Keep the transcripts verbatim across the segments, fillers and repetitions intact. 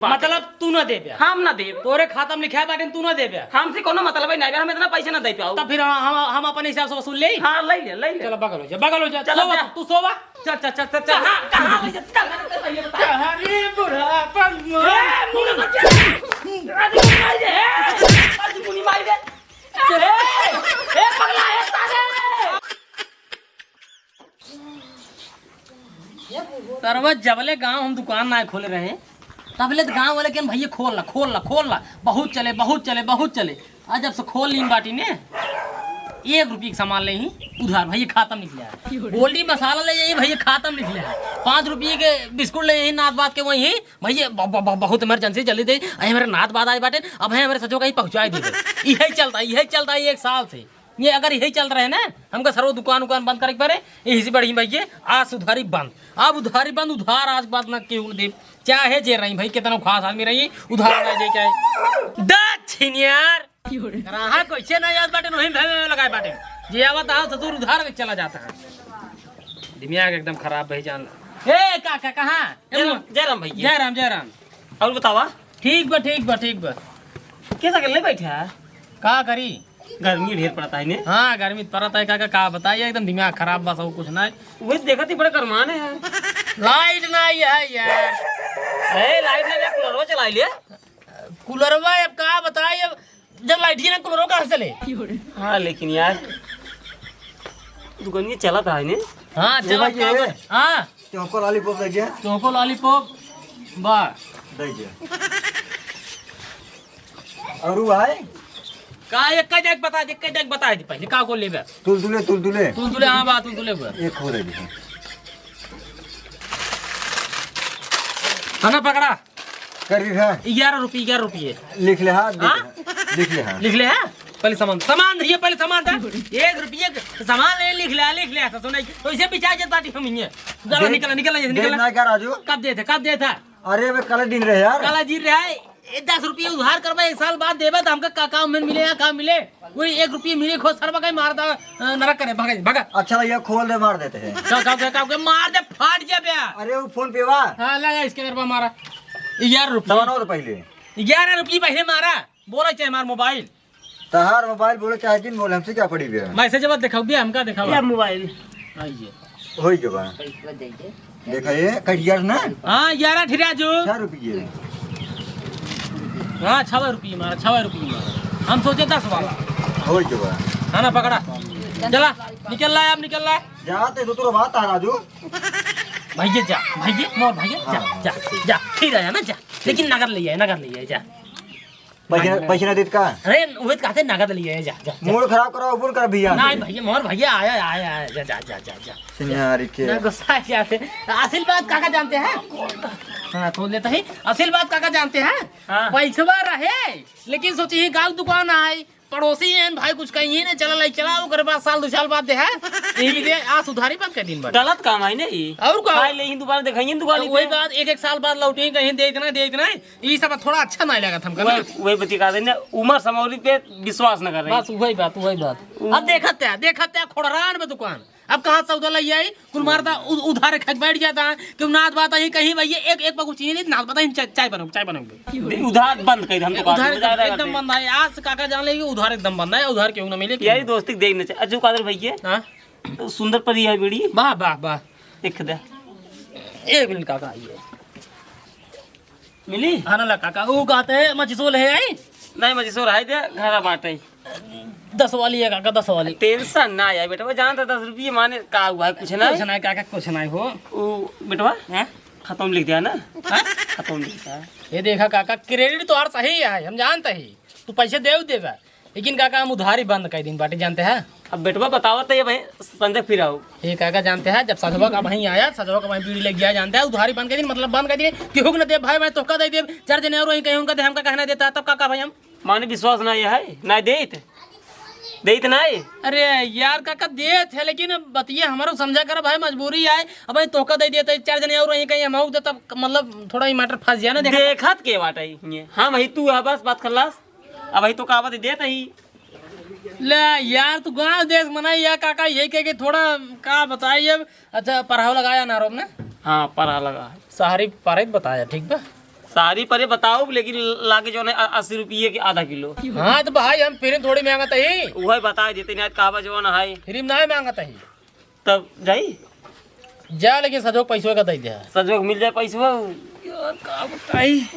मतलब तू ना देबे? हम ना देब। तोरे खाता में लिखाए बाटे, तू ना देबे? हमसे कोनो मतलब ही नहीं बा, हम इतना पैसे ना दे पाऊ। तब फिर हम, हम, हम अपने हिसाब से वसूल लेई। हाँ, ले ले, ले ले। चलो बगल हो जा, बगल हो जा। चलो सोवा, जा। तू सोवा। चल, चल, चल, चल, चल। कहाँ, कहाँ ले जा, कहाँ ले जा, कहाँ ले जा? अरे बुढ़ापन में। ए, मुंह में क्या? अरे मुंह मार दे, ए, अरे मुंह मार दे। ए, ए, पगला है साले। सरवा जबले गाँव हम दुकान ना खोले रहे, तबले तो गाँव वाले के भैया खोल ला, खोल ला, खोल ला, बहुत चले, बहुत चले, बहुत चले। आज जब से खोल लीन बाटी ने, एक रुपये के सामान ले ही उधार, भैया खाता में लिख लिया है। गोल्डी मसाला ले जाइए, भैया खाता में लिख लिया है। पाँच रुपये के बिस्कुट ले ही नात बात के वही, भैया ब-, ब-, ब-, बहुत इमरजेंसी, जल्दी दे, अरे हमारे नात बात आए बाटे, अब है हमारे सचो कहीं पहुँचाए दे। यही चलता है, यही चलता है एक साल से। ये अगर यही चल रहे ना, हमका सरवा दुकान उकान बंद करे के पड़े, यही से बढ़िया भैया, आज से उधारी बंद। अब उधारी बंद, उधार आज के बाद ना केहू देब, चाहे जे रही भाई, कितना खास आदमी रही, उधार ना दे के आए। दक्षिण यार, ग्राहक कैसे ना याद बाटे, वहीं भे में लगाए बाटे, जे आवत आओ ससुर उधार के चला जाता है। दिमाग एकदम खराब भाई जान। ए काका, कहाँ? ए, जय राम, जय राम भैया। जय राम, जय राम। और बतावा? ठीक बा, ठीक बा, ठीक बा। कैसा कर ले बैठा? का करी? गर्मी ढेर पड़ता है ने। हाँ, गर्मी तो पड़ता है काका, का बताइए, एकदम दिमाग खराब बा, सब कुछ ना है। वही देखत ही बड़ा गरमान है। लाइट ना आई है यार। ए, लाइट ना आई, कूलरवा चला ले। कूलरवा अब का बताई, अब जब लाइट ही ना, कूलरवा कहाँ से ले? हाँ, लेकिन यार, दुकान ये चला था ने। हाँ, ये चला भाई, था। ये हाँ। चोको लॉलीपॉप दे दे। चोको लॉलीपॉप बा। दे दे। और वो है? का एक का जाके बता दे, एक का जाके बता दे पहले, का को लेबे? तुलतुले, तुलतुले। तुलतुले, हाँ बा, तुलतुले बा। एक हो दे दे। खाना पकड़ा। कर भी है। ग्यारह रुपये, ग्यारह रुपये। लिख ले, हाँ, देख हाँ? ले। लिख ले, हाँ। लिख ले, हाँ? पहले सामान, सामान धरिए, पहले सामान था। एक रुपये के सामान ले, लिख ले, लिख ले, तो सुनाई। तो इसे बिचा जात बाटी हम इन्हें। चलो, दे-, निकल, निकल, दे निकल। ना क्या राजू? कब देते, कब देता? अरे, वे काला दिन रहे यार। काला दिन रहे, ए, दस रुपये उधार करबा, एक साल बाद देबा, तो हमका का, का उमेर मिले या का मिले? कोई एक रुपये मिले, खो सरबा का ही मार दा, अ, नरक करे, भागे, भागा। अच्छा भैया, खोल दे, मार देते हैं। का, का, का, का, का, मार दे, फाट जाबे। अरे, वो फोन पे बा। हाँ, लगा इसके घर पर मारा। ग्यारह रुपये। दवा ना हो तो पहले। ग्यारह रुपये पहले मारा। बोला चाहे हमार मोबाइल। तहार मोबाइल बोले चाहे जिन बोले, हमसे क्या पड़ी बे? मैसेज मत दिखाओ बे, हमका दिखाओ। या मोबाइल। आइए। होई के बा। देखा ये कटियार ना? हाँ, ग्यारह ठिरा जो। छह रुपये। हाँ, छवे रुपये मारा, छवे रुपये मारा। हम सोचे दस वाला। होई के बा। खाना पकड़ा। चला, निकल रहा है, अब निकल रहा है। जाते तो तोर बात आ राजू। भैया जा, भैया, मोर भैया, जा, हाँ। जा, जा, फिर आया ना, जा। लेकिन नगद ले आए, नगद ले आए, जा। पैसे, पैसे ना देत का? अरे, उहे तो कहते नगद लिए, जा, जा, जा। मूड खराब करो, अबुर कर भैया। नहीं भैया, मोर भैया आया, आया, आया, जा, जा, जा, जा, जा। सिनारी के। ना गुस्सा आ जाते। असल बात काका जानते हैं? हाँ, खोल देता ही। असल बात काका जानते हैं? हाँ। पैसवा रहे, लेकिन सोची ही गाँव दुकान आए, पड़ोसी हैं भाई, कुछ कहीं ही नहीं चला, लाई चला, ओकरे बाद साल दो साल बाद दे है। यही भी दे, आ सुधारी बात कर दिन भर। गलत काम है नहीं। और का? खाए ले ही दोबारा देखाइए दुकान तो वही पे। बात, एक एक साल बाद लौटी कहीं दे इतना, दे इतना। ई सब थोड़ा अच्छा नहीं लगत हमका ना। वही, वही बतिया कहते हैं ना, उमर समौरी पे विश्वास न करें। बस वही बात, वही बात। उ- अब देखत है, देखत है, खोड़रान में दुकान। अब कहाँ सौदा लई आई? कुल मारता उ-, उधार खाके बैठ जाता है। क्यों नात बात ही कहीं भैया एक, एक पगु चीनी नात बात ही चाय, चाय बनाओ, चाय बनाओ। दे, उधार बंद कर दे, हम तो उधार बात एकदम, बता रहे एकदम थे। बंद है। आज से काका जान लेगी उधार एकदम बंद है, उधार क्यों ना मिले, क्यों यही ना? दोस्ती के देखना चाहिए। अजू कादर भैया। हाँ? तो सुंदर परी है बीड़ी। वाह, वाह, वाह। एक दे। एक मिनट काका आइए। मिली? हाँ ना ला काका, वो कहते हैं मचिसोल है आई? नहीं, मचिसोल है दे, घर बाटे। दस वाली है काका, दस वाली। टेंशन ना आए बेटा, वो जानता दस रुपये माने का हुआ है, कुछ ना। कुछ ना काका, कुछ ना हो। वो बेटवा, हाँ? खत्म लिख दिया ना? हाँ? खत्म लिख दिया। ये देखा काका, क्रेडिट तो हर सही है, हम जानते ही। तू पैसे दे देगा, लेकिन काका हम उधारी बंद कर दिन बाटे, जानते हैं? अब बेटवा बतावत है ये भाई, संजय फिर आओ। ये काका जानते हैं, जब सजवा का भाई आया, सजवा का भाई बीड़ी लग गया, जानते हैं, उधारी बंद कर दिन, मतलब बंद कर दिन, केहू के न दे भाई, मैं तोहका दे देब, चार जने और वहीं कहीं उनका दे, हमका कहना देता है, तब काका भाई हम माने विश्वास ना ये है, ना देत, देत ना है। अरे यार काका देत है, लेकिन अब बतिये हमरो समझा कर भाई, मजबूरी आए, अब भाई तोहका दे देता है, चार जने और वहीं कहीं हम दे, तब मतलब थोड़ा ही मैटर फंस जाए ना, देखा। देखत के बाटे ये? हाँ भाई तू है, बस बात खल्लास। अब भाई तो का बात देत ही। ले यार, तू गाँव देश मनाई या काका, यही कह के थोड़ा का बताई अब। अच्छा, पढ़ाव लगाया ना रोब ने? हाँ, पढ़ा लगा है। सारी पढ़े बताया, ठीक बा? सारी परे बताओ, लेकिन लागे जौन है, अ-, अस्सी रुपये के आधा किलो। हाँ, तो भाई, हम free में थोड़ी मांगत ही। उहे बताइ देते, नाहीं तो कहबा जौन है। Free में नाहीं मांगत ही। तब जाई? जा, लेकिन सजो पैसवा का दइ दे। सजो मिल जाए पैसवा। यार, का बताई?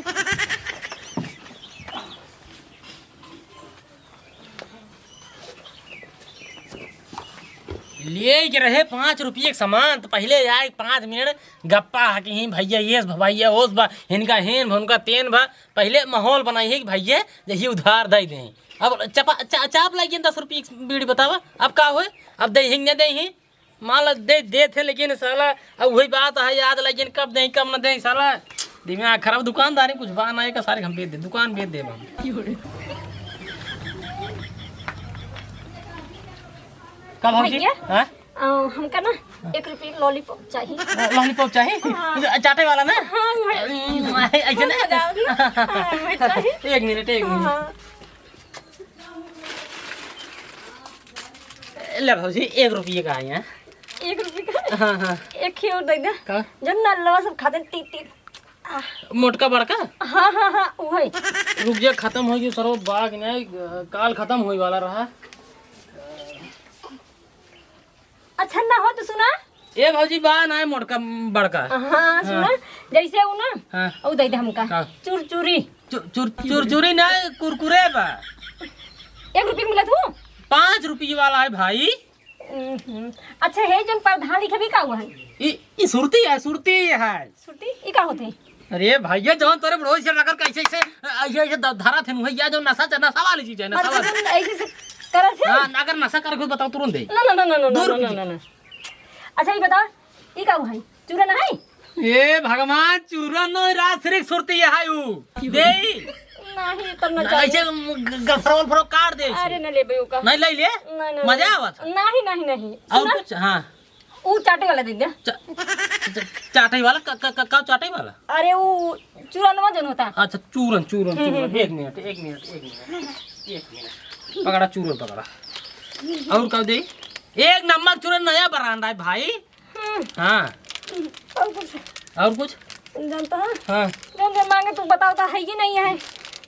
लेइ के रहे पाँच रुपये के सामान, तो पहिले आए पाँच मिनट गप्पा हकी, भैया येस बा, भैया ओस बा, हिनका हेन बा, हुनका तेन बा। पहिले माहौल बनाई है कि भैया जैसे उधार दइ दें। अब चपा-, चा-, चाप लाइए दस रुपये की बीड़ी, बतावा, अब का होए? अब देइहीं न देइहीं? मान ला दे, देथे, लेकिन साला अब वही बात है, याद लगिन कब दें, कब न दें, साला दिमाग खराब। दुकानदारी कुछ बा ना, एक सारे हम बेच दे, दुकान बेच देब हम। का भौजी? भैया? हाँ? अ, हमका ना एक रुपये के lollipop चाहिए। Lollipop चाहिए? हाँ। चाटे वाला ना? हाँ, वही। ऐसे ना? हाँ, वही चाहिए। एक मिनट, एक मिनट। हाँ। ले भौजी, एक रुपये का है यहाँ। एक रुपये का? हाँ, हाँ। एक ही और दे दे। का? जो नल्लवा सब खाते तीत तीत। आह। मोटका बड़का? हाँ, हाँ, हाँ, उहे। रुक जा, खतम होइ गयो सरवा बाग नहीं, काल खतम होइ वाला रहा। अच्छा ना हो तो सुना। ए भौजी, बा ना मोटका बड़का। हाँ, सुना, हाँ। जैसे उ ना, हाँ। उ दे दे हमका। का? चुरचुरी। चु-, चुर-, चुरचुरी ना, कुरकुरे बा। एक रुपये मिलत हो? पाँच रुपये वाला है भाई। हम्म, अच्छा, हे जौन प्रधान लिखे भी का हुआ है? ई, ई सुरती है, सुरती है। सुरती? ई का होते? अरे भैया, जौन तोरे बुढ़ो से रगड़ के ऐसे, ऐसे, ऐसे, ऐसे ध-, धरा थे, या जो नशा, नशा वाली चीज है, नशा अच्छा, वाली। जौन ऐसे, ऐसे करत है? हाँ, अगर नशा करके बताओ, तुरंत दे। ना, ना, ना, ना, ना, दो ना, ना, रुपये। ना, ना। अच्छा, ये बताओ, ई का हुआ है? चूरन है? ए भगवान, चूरन नो, रात सिर्फ सुरती है उ। दे। नहीं, तब ना ना, चाहिए। ऐसे ग-, ग-, फरवल फरवल काट दे। अरे, ना लेबे ओका। नहीं ले ले। नहीं, नहीं, मजा नहीं। आवत है। नहीं, नहीं, नहीं। और सुना? कुछ? हाँ। ऊ चाटे वाला दे दे। चा-, च-, चाटे वाला? का, का, का, का चाटे वाला? अरे, ऊ चूरनवा जौन होता। अच्छा, चूरन, चूरन, हम्म, चूरन। हम्म, एक मिनट, एक मिनट, एक मिनट, एक मिनट। पकड़ा, चूरन पकड़ा। और का दे? एक नंबर चूरन, नया brand है भाई। हम्म। हाँ। और कुछ? और कुछ? जानता है? हाँ। जौन जौन मांगे तू बताओ तो है ही नहीं है।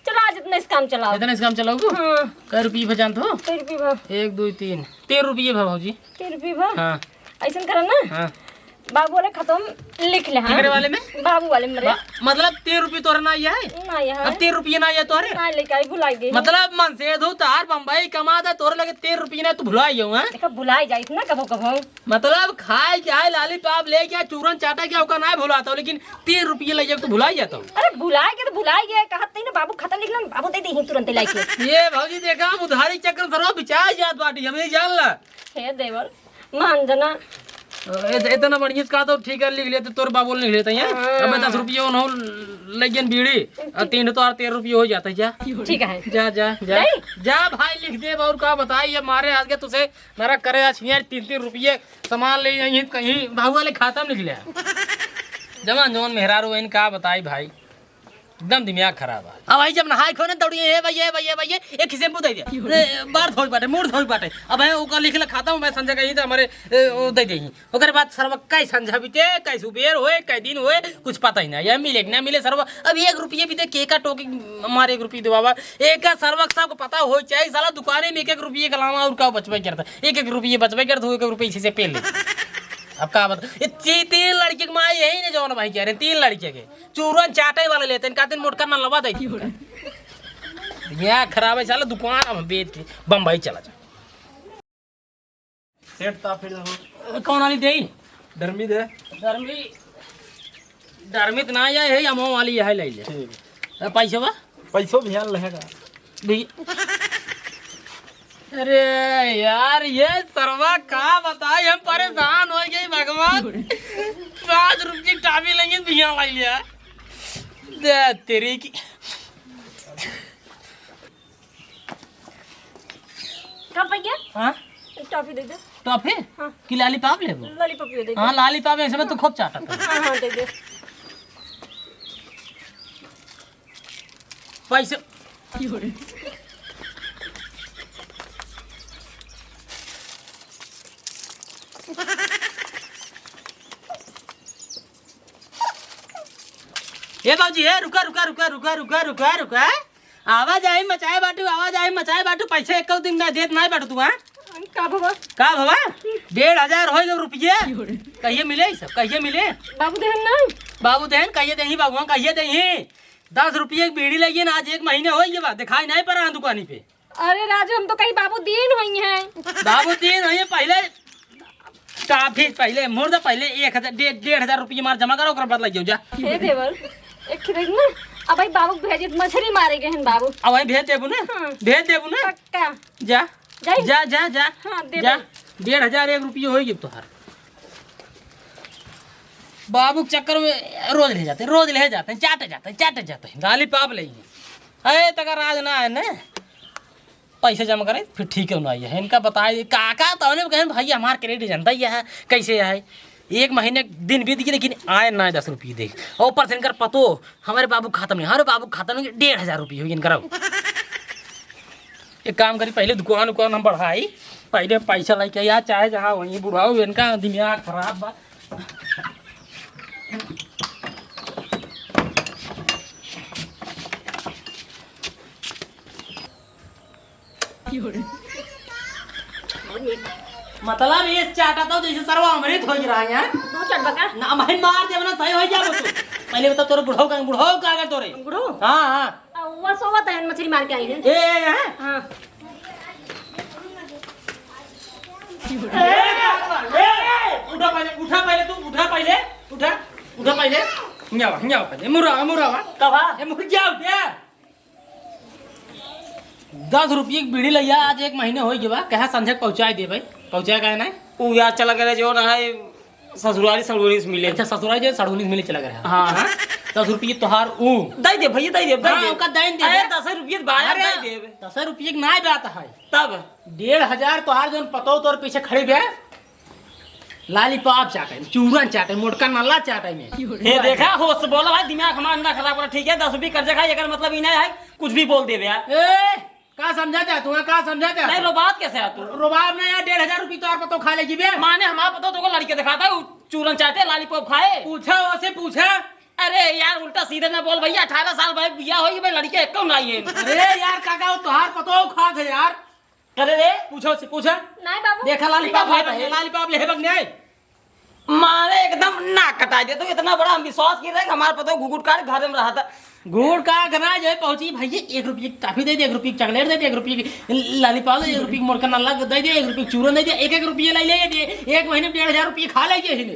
चला आज इतना से काम चलाओ। इतना से काम चलाओ तू? हाँ। कै रुपये भा जानत हो? कै रुपये भा? एक, दो, तीन। तीन रुपये भा भौजी। तीन रुपये भा? हाँ। ऐसन करा ना। हाँ। बाबू वाले खतम लिख ले, हाँ। केकरे वाले में? बाबू वाले में रे। बा-, मतलब तीन रुपये तोहरे ना आया है? ना आया है। अब तीन रुपये ना आया तोहरे? ना लेके आई, भुलाई गई। मतलब मन से धो तार बम्बई कमा दे, तोहरे लगे तीन रुपये ना, तू भुलाई जाऊ, हाँ? देखा, भुलाई जाइत ना कभो कभो। मतलब खाए के आए lollipop लेके आए, चूरन चाटा के ओका ना भुलाता हो, लेकिन तीन रुपये ले जाए तो भुलाई जाता हो। अरे भुलाई के तो भुलाई गए, कहत नहीं ना बाबू खतम लिख ले, बाबू दे दे ही तुरंत लाके। ये भौजी देखा, हम उधारी चक्कर में सरवा बिचार जात बाटी, हम ये जान ला। हे देवर, मान जाना। ए-, इतना बढ़िया से कहा तो ठीक है, लिख लेते, तोर बाबू लिख लेते हैं। हाँ। अब दस रुपये उन्हों ले गए बीड़ी, और तीन तो और तेरह रुपये हो जाता है, जा। ठीक है। जा, जा, जा। नहीं। जा भाई, लिख दे, और का बताई, ये मारे आज के तुझे नरक करे, आज हियाँ तीन तीन रुपये सामान ले जाइए, कहीं बाबू वाले खाता में लिख ले। जवान जवान मेहरारू हैं, का बताई भाई। एकदम दिमाग खराब है। अब भाई जब नहाए खोने दौड़िए, "हे भैया, हे भैया, हे भैया, एक ही शैम्पू दे दे।" ए, बार धोई बाटे, मूड़ धोई बाटे। अब है ओकर लिख ले खाता में, मैं संजय कहीं तो हमारे, ए, ओ दे दे ही। ओकरे बाद सरवा कै संझा बीते, कै सुबेर होए, कै दिन होए, कुछ पता ही ना। यह मिले कि ना मिले सरवा। अब एक रुपये भी दे, के का टोकी मारे एक रुपये दे बाबा। एक का सरवा सबको पता हो चाहे, साला दुकाने में एक एक रुपये के अलावा और का बचबे करता। एक एक रुपये बचबे करता, एक एक रुपये इसी से पेल ले। अब का बता, ये ती-, तीन लड़के के माँ यही ने जौन भाई कह रहे, तीन लड़के के। चूरन चाटे वाले लेते हैं, कहते हैं मोटका नलवा दे। यहाँ खराब है साला, दुकान हम बेच के बम्बई चला जा। सेठ ता फिर हो। कौन वाली देई? डरमी दे। डरमी, डरमी तो ना आया है, अमो वाली है, ले ले। ठीक। ए, पैसे बा? पैसो भी यहाँ रहेगा। भी। अरे यार, ये सरवा का बताई, हम परेशान हो गए भगवान। पाँच रुपये टाफी लेंगे, बिया लाई लिया। दे तेरी की। का भैया? हाँ? एक टॉफी दे दे। टॉफी? हाँ। कि लॉलीपॉप लेबो? लॉलीपॉप दे दे। हाँ, लॉलीपॉप ऐसे में तू खूब चाटत है। हाँ, हाँ, दे दे। पैसे। ए बाबूजी, ए, रुका, रुका, रुका, रुका, रुका, रुका, रुका। आवाजाही मचाए बाटू, आवाजाही मचाए बाटू, पैसा एको दिन ना देत ना बाटू तू, हाँ? का भवा? का भवा? डेढ़ हजार होई गए रुपये। कहिए मिले ई सब, कहिए मिले? बाबू देहन ना? बाबू देहन, कहिए देही बाबू, हाँ, कहिए देही? दस रुपये की बीड़ी लइए ना, आज एक महीने होई गए बा, दिखाई नहीं पड़ा दुकानी पे। अरे राजू, हम तो कहीं बाबू दीन होई हैं। बाबू दीन होई हैं, पहले काफी पहले, मुर्दा पहले एक हजार, डे-, डेढ़ हजार रुपये मार जमा करो, ओकरा बाद लग जाओ, जा। हे देवर, एक ठे देख ना, अब भाई बाबू भेजे, मछली मारे गए हैं बाबू। अब वहीं भेज देबू ना? हाँ। भेज देबू ना? पक्का। जा। जाई? जा, जा, जा। हाँ, दे जा। भाई। डेढ़ हजार एक रुपये होई गए तोहार। बाबू के चक्कर में रोज ले जाते, रोज ले जाते हैं, चाटे जाते हैं, चाटे जाते हैं, lollipop ले हैं। अरे, तका राज ना है ना। पैसे जमा करे, फिर ठीक है, ना आइए। इनका बताए, काका तौने कहें, "भैया, हमार credit जानता ही है, कैसे है?" एक महीने दिन बीत गए, लेकिन आए ना दस रुपये दे। और ऊपर से इनकर पतो, "हमारे बाबू खाता में, हमारे बाबू खाता में डेढ़ हजार रुपये हुई इनकर।" एक काम करी, पहले दुकान उकान हम बढ़ाई, पहले पैसा लेके आ, चाहे जहाँ वहीं बुढ़ाओ, इनका दिमाग खराब बा। मतलब, ये चाटा तो जैसे सरवा अमृत हो रहा है। तू चटबा का? ना, मैं मार देब ना, सही हो जाबो तू। पहले बता, तोरे बुढ़ऊ का, बुढ़ऊ का अगर तोरे? बुढ़ऊ? हाँ, हाँ। आ, वो सोवत है, मछली मार के आई है। ए, ए, ए। हाँ। ए, ए, ए, उठा पहले, उठा पहले तू, उठा पहले, उठा, उठा पहले। हियाँ, हियाँ पहले, मुरा, मुरा। कब? ए, मुर्गिया उठे। दस रुपये की बीड़ी लइया, आज एक महीने हो गया बा, कहा संझक पहुँचाए दे भाई, पहुँचाए काहे ना? उ यार चला गया जो ना है, ससुरारी सड़ुनी से मिले। अच्छा, ससुरारी जो सड़ुनी से मिले चला गया। हाँ। हाँ? दस रुपये तोहार ऊ। दे दे भैया, दे दे, दे हाँ, दे। ओका दे दे अरे, बे। दस रुपये बाया अरे, दे दे। दस रुपये की ना बात है। तब? डेढ़ हजार तोहार जोन पतो तोर पीछे खड़ी बे। Lollipop चाटे, चूरन चाटे, मोटका नल्ला चाटे में। हे देखा, होश से बोला भाई, दिमाग हमारा ना खराब करा, ठीक है? दस रुपये कर्जा खाई, एकर मतलब ई ना है, कुछ भी बोल देबे यार। ए, का समझा चाहत हूँ, का समझा चाहत नहीं, हूँ? रोबात कैसे है तू? रोबाब ना यार, डेढ़ हजार रुपये तोहार पतो खा लेगी बे। माने हमारा पतो तोको लड़के दिखाता है, उ चूरन चाटे, lollipop खाए। पूछा, ओसे पूछा। अरे यार, उल्टा सीधे ना बोल भैया, अठारह साल भाई बिया होई, भाई लड़के एक कौन आई है? अरे यार, काका, वो तोहार पतो खात है यार। अरे रे। पूछो से, पूछा। नहीं बाबू। देखा, lollipop ठीक है, है, भाई। Lollipop ले, बक नहीं। मारे एकदम नाक कटा दे। तू इतना बड़ा हम विश्वास की रहे कि हमारे पतो घुघुट काट घर में रहा था। घुघुट काट के ना जाए पहुंची, "भैया, एक रुपये की toffee दे दे, एक रुपये की chocolate दे दे, एक रुपये की lollipop दे दे, एक रुपये की मोटका नल्ला दे दे, एक रुपये की चूरन दे दे, एक एक रुपये ले ले दे, एक महीने में डेढ़ हजार रुपये खा ले ये ही ने।"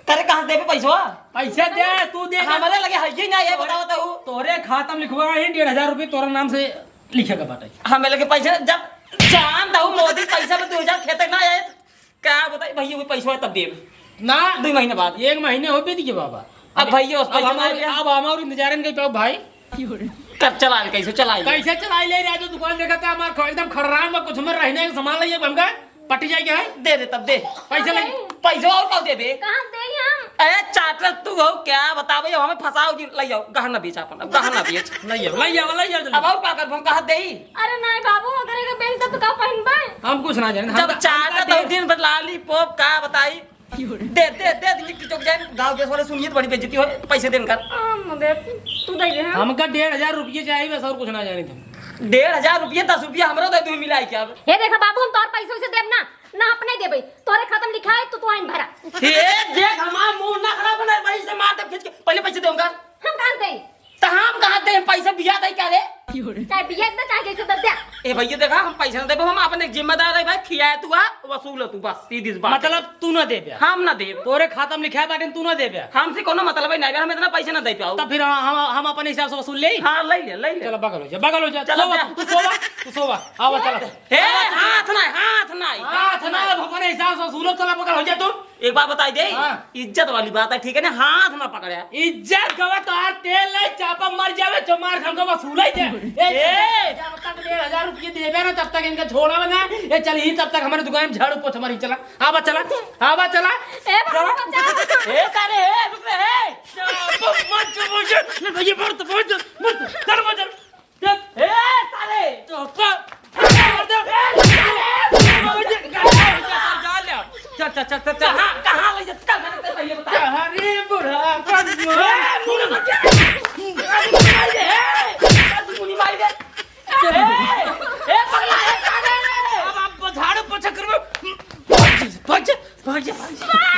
करे कहाँ से देबे पैसवा? पैसा दे, तू दे। हमारे लगे है ही ना, ये बताओ तो। तोरे खाता में लिखवा है डेढ़ हजार रुपये, तोरा नाम से लिखे का बाटे। हमें लगे पैसा, जब जान दहु मोदी पैसा में दो हजार खेते ना आए, तो का बताई भैया, वो पैसा है तब देब। ना। दो महीने बाद। एक महीने हो बीत गए बाबा। अब भैया, उस अब पैसा हम ना और, आया। अब हम और इंतजार नहीं कर पाओ भाई। कर चला ले, कैसे चला ले? कैसे चला ले? राजू दुकान देखा था हमार ख-, एकदम खड़राम बा, कुछ हमार रहने का सामान लइए हमका। पटी जाए क्या है? दे दे तब दे। पैसे लगे। पैसे और का देबे? कहाँ दे हम? अरे चाटर तू हो क्या? बतावे, हमें फंसाओ जी, ले जाओ, गहना बेच अपन, अब गहना बेच। ले जाओ, ले जाओ, ले जाओ जल्दी। अब और का करबो, हम कहाँ देई? अरे नहीं बाबू, अगर एगो बेच दे तो का पहनबे? हम कुछ ना जाने, हम जब का, चाहता हम का तो दे? दिन भर lollipop का बताई। दे, दे, दे, दिल्ली की चौक जाए, गाँव देश वाले सुनिए तो बड़ी बेइज्जती हो, पैसे देन कर। हम दे, तू दे दे, हाँ। हमका डेढ़ हजार रुपये चाहिए बस, और कुछ ना जाने तुम। डेढ़ हजार रुपये, दस रुपये हमरो दे, तू मिलाई क्या अब? हे देखा बाबू, हम तोर पैसे वैसे देब ना, ना अपने देबे, तोरे खाता में लिखा है, तू, तू आइन भरा। हे देख, हमार मुंह ना खराब बना, वहीं से मार दे खींच के, पहले पैसे दे उनका। हम कहाँ दे? तो हम कहाँ दे, पैसे बिया दे क्या रे? चाहे बिया दे, चाहे जैसे दे दे। ए भैया देखा, हम पैसे ना देबे, हम अपने जिम्मेदार है भाई, खियाए तू आ, वसूल तू, बस सीधी सी बात है। मतलब तू ना देबे? हम ना देब। तोरे खाता में लिखाए बाटे, तू ना देबे? हमसे कोनो मतलब ही नहीं, हम इतना पैसे ना दे पाओ। तब फिर हम, हम, हम अपने हिसाब से वसूल ले? हाँ, ले ले, ले ले। चलो बगल हो जा, बगल हो जा। चलो सोवा, जा। तू सोवा, तू सोवा। आवा, चलो। ए, हाथ ना, हाथ ना। हाथ ना, अपने हिसाब से वसूलो, चलो बगल हो जा तू। एक बात बताई दे, हाँ। इज्जत वाली बात है, ठीक है ना? हाथ ना पकड़े। इज्जत गवा तो यार, तेल ले चापा मर जावे, जो मार खान को वसूल ही दे। ए, ए! जब तक डेढ़ हजार रुपये देबे ना, तब तक इनका छोड़ा ना। ये चल ही, तब तक हमारे दुकान में झाड़ू पोछा मारी, चला। आवा चला, आवा चला। ए, बाबा, चला। बचाओ। ए, सारे, ए, रुक रे, ए। चापा मर जा, मर जा। ले भैया, मर तो, मर जा, मर तो, चल, मर जा। ए, साले! चोपा! मार दे! ए, साले! चल, चल, चल, चल। कहाँ, कहाँ ले जा? चल, मैंने तेरे पहले बताया। अरे, बुढ़ा, ए, मुड़ मत जा। भाग जा, भाग जा।